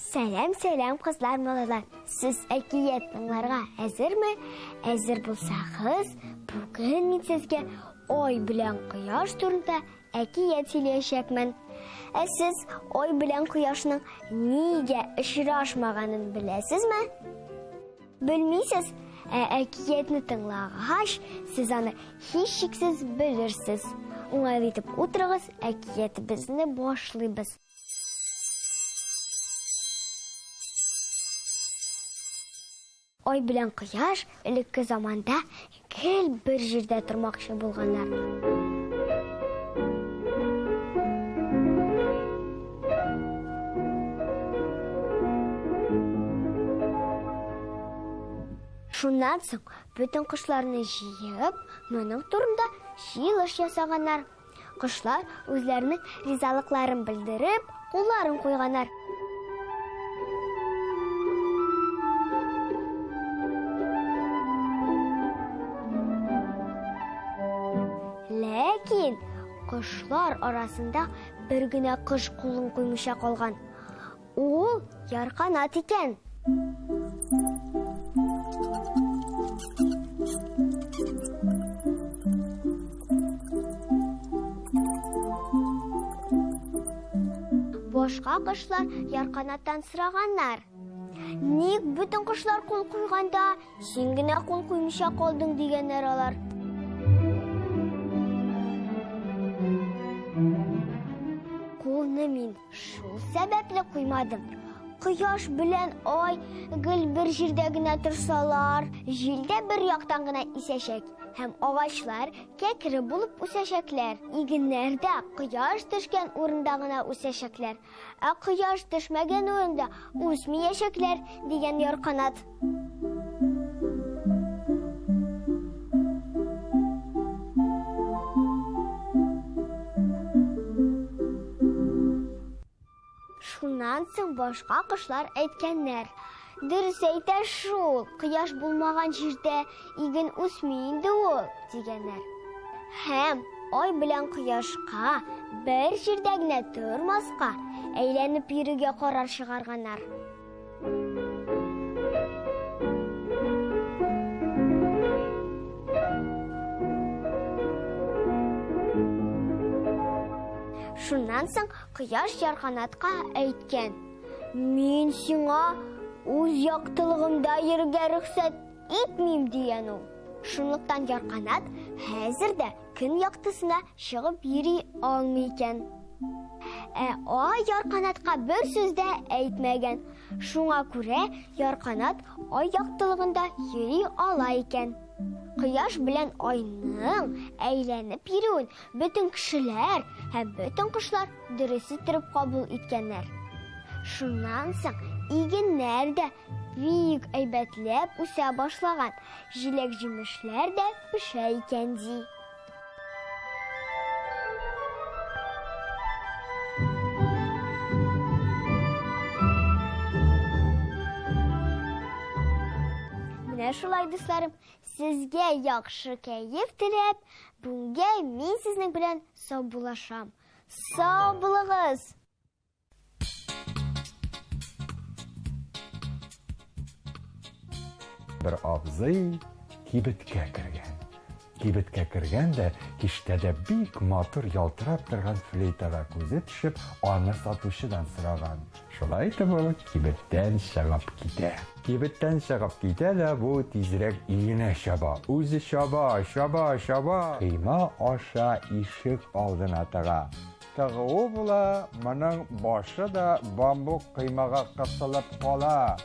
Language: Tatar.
Сәлам, сәлам, кызлар, малайлар. Сез әкият тыңларга әзерме? Әзер булсагыз, бүген мин сезгә Ай белән Кояш турында әкият сөйләячәкмен. Ә сез Ай белән Кояшның нигә очрашмаганын беләсезме? Белмисез? Ә әкиятне тыңлагач, сез аны һичшиксез белерсез. Уңайлы итеп утырыгыз, әкиятебезне башлыйбыз. Ай белән кояш элекке заманда гел бер җирдә тормакчы булганнар. Шуннан соң бөтен кошларны җыеп, моның турында җыелыш ясаганнар. Кошлар үзләренең ризалыкларын белдереп, кулларын куйганнар. Ләкин кошлар арасында бер генә кош кулын куймыйча калган. Ул ярканат икән. Башка кошлар ярканаттан сораганнар. Ник бөтен кошлар кул куйганда, син генә кул куймыйча калдың дигәннәр алар. Кулны мин Шул сәбәпле куймадым. Кояш белән ай гел бер җирдә генә торсалар, җил дә бер яктан гына исәчәк һәм агачлар кәкре булып үсәчәкләр. Игеннәр дә кояш төшкән урында гына үсәчәкләр, ә кояш төшмәгән урында үсмиячәкләр, дигән Ярканат. Шуннан соң башка кошлар әйткәннәр. Дөрес әйтә шул, кояш булмаган җирдә иген үсми инде ул, дигәннәр. Һәм ай белән кояшка бер җирдә генә тормаска, әйләнеп йөрергә карар чыгарганнар. Шуннан соң кояш ярканатка әйткән: "Мин сиңа үз яктылыгымда йөрергә рөхсәт итмим", дигән ул. Шунлыктан ярканат хәзер дә көн яктысына чыгып йөри алмый икән. Ә ай ярканатка бер сүз дә әйтмәгән. Шуңа күрә ярканат ай яктылыгында йөри ала икән. Кояш белән айның әйләнеп йөрүен бөтен кешеләр һәм бөтен кошлар дөрес иттереп кабул иткәннәр. Шуннан соң игеннәр дә бик әйбәтләп үсә башлаган, җиләк-җимешләр дә пешә икән ди. Менә шулай, дусларым, сезгә яхшы кәеф теләп, бүгенгә мин сезнең белән саубуллашам. Сау булыгыз! Бер абзый кибеткә кергән. Кибеткә кергән дә, киштәдә бик матур ялтырап торган флейтага күзе төшеп, аны сатучыдан сораган. Шулай итеп ул кибеттән чыгып китә. Кибеттән чыгып китә дә бу тизрәк өенә чаба. Үзе чаба, чаба, чаба. Койма аша ишек алдына тыга. Тыгуы була, моның башы да бамбук коймага кысылып кала.